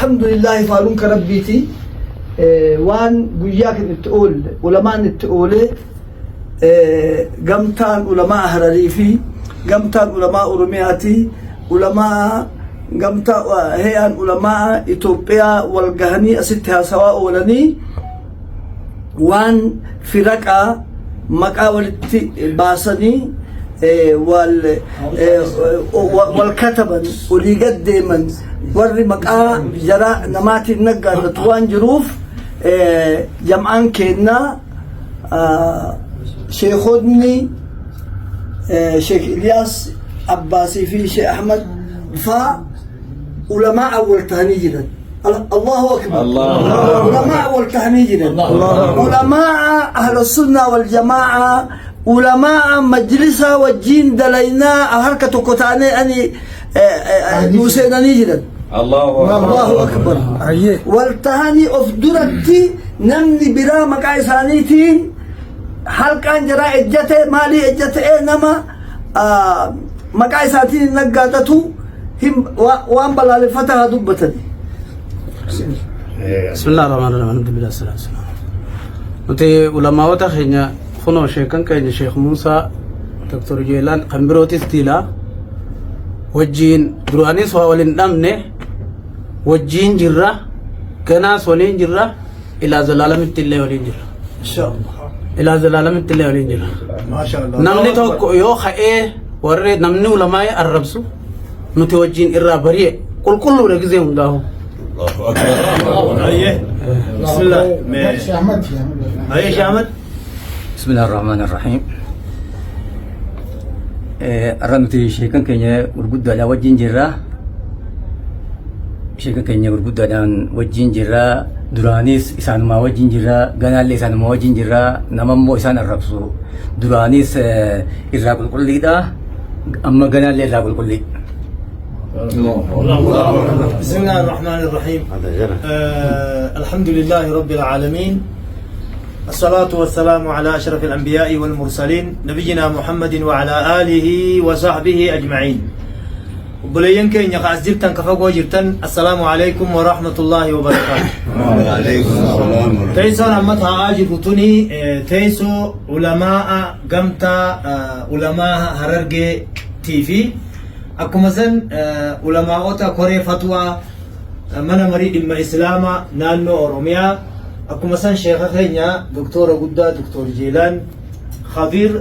Alhamdulillaahi, faaruun ka Rabbiiti. Waan guyyaa kan itti oolle, ulamaan itti oolee, gamtaan ulamaa Hararii fi gamtaan ulamaa Oromiyaati, ulamaa gamtaa heeyaan ulamaa Itoophiyaa wal gahanii asitti haasawaa oolanii, waan firaqaa maqaa walitti baasanii wal kataban, olii gad deeman, warri maqaa jaraa namaatiin naggaadatu waan jiruuf, jam'aan keennaa sheekonni Sheekh Iliyaas Abbaasii fi Sheekh Ahmad faa ulamaa awwal tahanii jiran. Allahu akbar. Ulamaa awwal tahanii jiran. Ulamaa ahla sunnaa wal jamaa'a, ulamaa majlisa wajjiin dalaynaa, harka tokko taanee ani nuu seenanii jiran. Allahu akbar. Wal tahanii of duratti namni biraa maqaa isaaniitiin halqaan jaraa ejjate maalii ejjate nama maqaa isaatiin hin naggaadatu waan balaaleffataa haa dubbatani. Bismillah ar-Rahman ar-Rahim. Alhamdulillah, salatu wassalam. Nuti ulamaawota keenya kunoo sheekan keenya Sheekh Muusaa, Dr. Jeelaan, kan birootis diilaa wajjiin duraanis waa waliin dhabne, wajjiin jirra, ganaas waliin jirra, ilaa zalaalamitti illee waliin jirra. Inshallah. Ilaa zalaalamitti illee waliin jirra. Maashaallah. Namni tokko yoo ka'ee warri namni ulamaa'ee arrabsu, nuti wajjiin irraa bari'e, qulqulluudha gizee hundaahu. Ayyee. Bismillah. Ayyee, Sheekh Ahmad. بسم الله الرحمن الرحيم. Har'a nuti sheekan keenya gurguddaadhaan wajjin jirra. Sheekan keenya gurguddaadhaan wajjin jirra. Duraanis isaanumaa wajjin jirra. Ganaallee isaanumaa wajjin jirra. Nama immoo isaan arrabsu. Duraanis irraa qulqulliidha. Amma ganaallee irraa qulqullii. بسم الله الرحمن الرحيم. الحمد لله رب العالمين، الصلاة والسلام على أشرف الأنبياء والمرسلين، نبينا محمد وعلى آله وصحبه أجمعين. Obboleeyyan keenya ka as jirtan, ka fagoo jirtan, السلام عليكم ورحمة الله وبركاته. Teessoon amma taa'aa jirru tuni teessoo ulamaa gamtaa ulamaa Harargeetii fi akkuma san ulamaa'ota koree fatwaa mana marii dhimma islaamaa naannoo Oromiyaa, akkuma san sheeka keenya doktora guddaa Doktor Jeelaan Khabiir,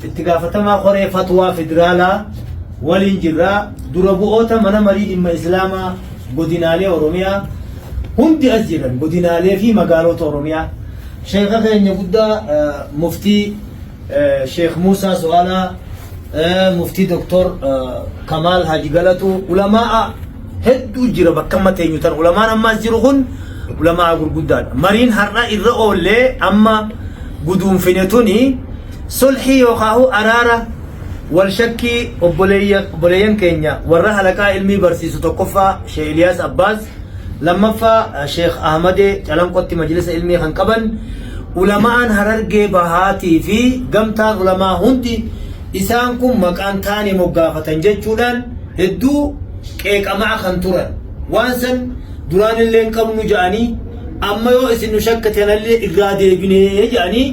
itti gaafatamaa koree fatwaa federaalaa waliin jirra. Dura bu'oota mana marii dhimma islaamaa godinaalee Oromiyaa hundi as jiran, godinaalee fi magaalota Oromiyaa, sheeka keenya guddaa muftii Sheekh Muusaa Su'aalaa, muftii Doktor Kamaal Haji Galatu, ulamaa'a hedduu jira. Bakka amma teenyu tan ulamaan amma as jiru kun ulamaa gurguddaadha. Mariin har'a irra oollee amma guduunfine tuni sulhii yookaan araara wal shakkii obboleeyyan keenya warra halaqaa ilmii barsiisu, tokkoffaa Sheekh Iliyaas Abbaas, lammaffaa Sheekh Ahmadee Calanqotti majlisa ilmii kan qaban, ulamaan Harargee Bahaatii fi gamtaan ulamaa hundi isaan kun maqaan taane moggaafatan jechuudhaan hedduu qeeqamaa kan turan, waan san duraan illee hin qabnu ja'anii, amma yoo isin nu shakkatanallee irraa deebinee ja'anii,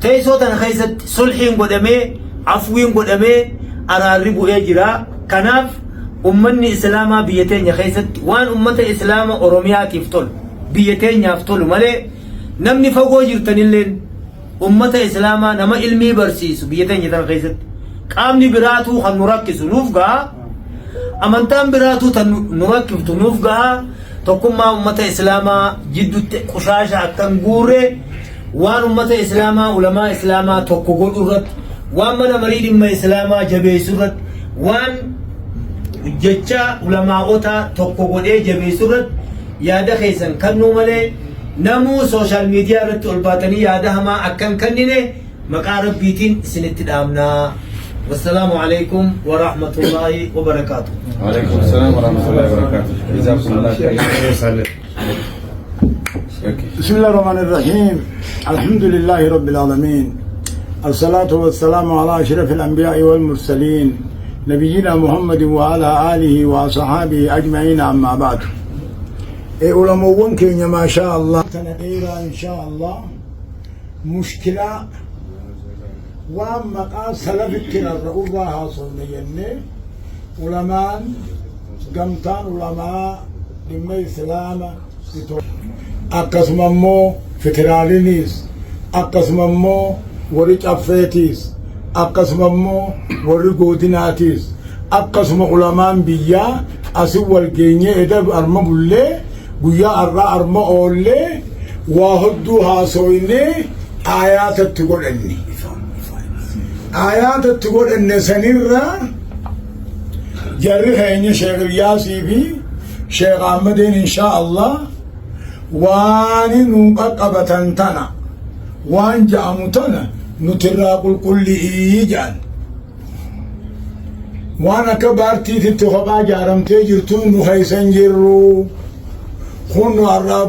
teessoo tana keessatti sulhiin godhamee, afwiin godhamee, araarri bu'ee jira. Kanaaf ummanni islaamaa biyya teenya keessatti waan ummata islaama Oromiyaatiif tolu, biyya teenyaaf tolu malee, namni fagoo jirtanilleen ummata islaamaa nama ilmii barsiisu biyya teenya tana keessatti qaamni biraatuu kan nu rakkisu nuuf gaha, amantaan biraatuu tan nu rakkiftu nuuf gaha. Tokkummaa ummata islaamaa jidduutti qushaasha akkan guurre, waan ummata islaamaa, ulamaa islaamaa tokko godhu irratti, waan mana marii dhimma islaamaa jabeessu irratti, waan jecha ulamaa'ota tokko godhee jabeessu irratti yaada keessan kannuu malee, namuu social media irratti ol baatanii yaada hamaa akkan kennine maqaa Rabbiitiin isinitti dhaamnaa. والسلام عليكم ورحمة الله وبركاته. وعليكم السلام ورحمة الله وبركاته. جزاكم الله خير. بسم الله الرحمن الرحيم. الحمد لله رب العالمين، الصلاة والسلام على أشرف الأنبياء والمرسلين. نبينا محمد وعلى آله وصحابه أجمعين أما بعد. Ulamawwan keenya ما شاء الله tana dheeraa إن شاء الله mushkilaa waan maqaa salafitti rarra'urraa haasofne jennee ulamaan gamtaan ulamaa dhimma islaama akkasuma immoo federaaliniis akkasuma immoo warri caffeetiis akkasuma immoo warri godinaatiis akkasuma ulamaan biyyaa asin wal geenyee eda arma bullee guyyaa arraa arma oollee waa hedduu haasoynee aayaatatti godhanne aayaatatti godhanne sanirra jarri keenya Sheekh Ilyaasii fi Sheekh Ahmadeen إن شاء الله waan nu qaqqabatan tana waan ja'amu tana nutirraa qulqulli'ii jedhan. Waan akka paartiititti kophaa jaaramtee jirtu nu keessa hin jirru kun nu har'aa.